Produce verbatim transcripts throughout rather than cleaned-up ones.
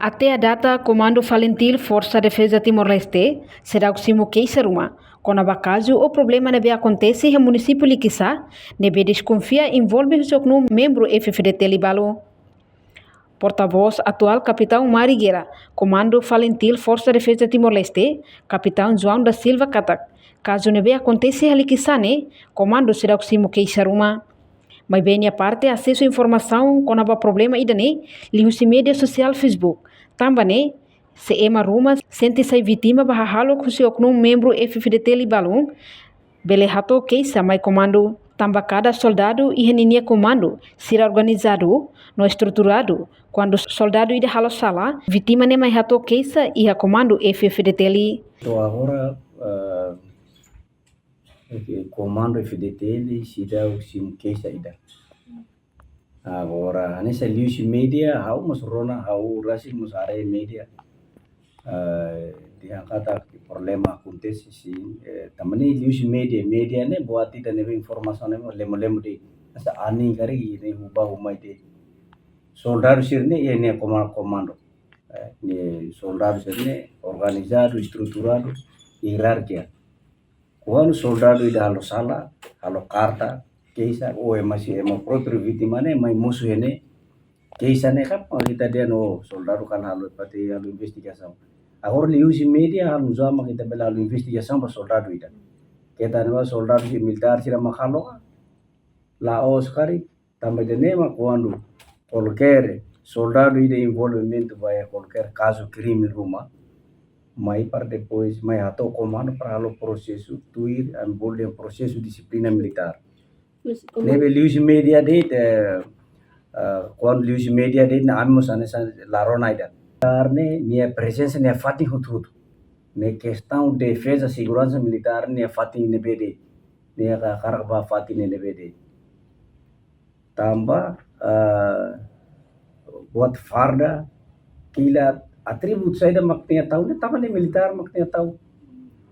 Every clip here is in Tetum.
Até à data, Komandu Falintil Forsa Defeza Timor-Leste seidauk simu keixa ruma kona-ba kazu ou problema ne'ebé akontese iha munisípiu Likisá, ne'ebé deskonfia envolve husi oknum membru F-FDTL balu. Portavós atuál Kapitaun Mari Guerra, Komandu Falintil Forsa Defeza Timor-Leste, Kapitaun João da Silva katak, kazu ne'ebé akontese iha Likisá ne'e, Komandu seidauk simu keixa ruma. Maibé nia parte asesu informasaun kona-ba problema ida-ne'e liuhusi média sosiál Facebook. Tanba ne'e, se ema ruma sente sai vítima ba hahalok husi oknum membru F-FDTL balun, bele hato'o keixa mai Komandu. Tanba kada soldadu iha ninia komandu, sira organizadu no estruturadu. Kuandu soldadu ida halo sala, vítima ne'e mai hato'o keixa iha Komandu F-FDTL. To'o agora, eh, Oke, Komandu F-FDTL seidauk simu keixa ida. Agora, hanesan liuhusi média, ha'u mós rona, ha'u rasik mós haree média. Eh, dehan katak problema akontese, sin, eh, tanba ne'e liuhusi média, média ne'e buat ida ne'ebé informasaun ne'e lemo-lemo de'it. Hanesan anin karik ne'e huba uma ida. Soldadu sira-ne'e, iha nia koma-, komandu. Eh, nia soldadu sira-ne'e organizadu, estruturadu, ierarkia. Kuandu soldadu ida halo sala, halo karta, keixa, ou ema si ema própriu vítima ne'e mai mosu iha ne'e, keixa ne'e kan, ita dehan no soldadu kan halo parte halo investigasaun. Agora liuhusi média, halo uza mak ita bele halo investigasaun ba soldadu ida. Keta ne'e ba soldadu sira militár sira mak halo, la'ós karik, tanba ida-ne'e mak kuandu kualkér soldadu ida envolvimentu ba iha kualkér kazu krime ruma, mai para depois, mai hato'o komandu para halo prosesu, tuir ami bolu dehan prosesu dixiplina militár. Mas, komandu ne'ebé liuhusi média de'it, eh, eh, kuandu liuhusi média de'it, ne'e ami mós hanesan la rona ida. Karena nia prezensa iha fatin hotu-hotu. Ne'e kestaun defeza, seguransa militár iha fatin ne'ebé de'it. Ne'e hakarak ba fatin ne'ebé de'it. Tanba, eh, buat farda, kilat, atributu saida mak nia tau, ne'e tanba ne'e militár mak nia tau.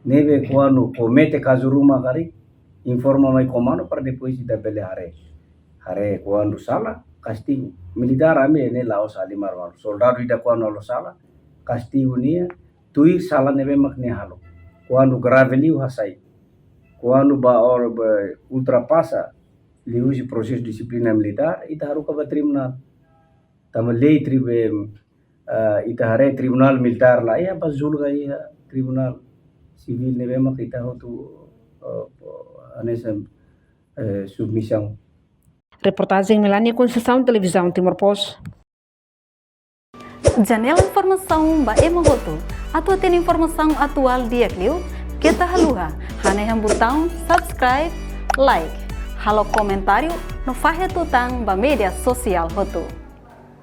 Ne'ebé kuandu komete kazu ruma karik, informa mai komandu para depois ita bele haree. Haree kuandu sala, kastigu. Militár ami ne'e la'ós halimar malu. Soldadu ida kuandu halo sala, kastigu nia, tuir sala ne'ebé mak nia halo. Kuandu grave liu hasai. Kuandu ba or, ba ultrapasa, liuhusi prosesu dixiplina militár, ita haruka ba tribunál. Tanba lei trib-, eh, ita haree tribunál militár laiha, ba julga iha tribunál sivíl ne'ebé mak ita hotu, eh, hanesan, eh, submisaun. Reportajen Melania Conceição, Televizaun Timor Post. Janela informasaun ba ema hotu. Atu hatene informasaun atuál di'ak liu, keta haluha hanehan butaun subscribe, like, halo komentáriu no fahe tutan ba média sosiál hotu.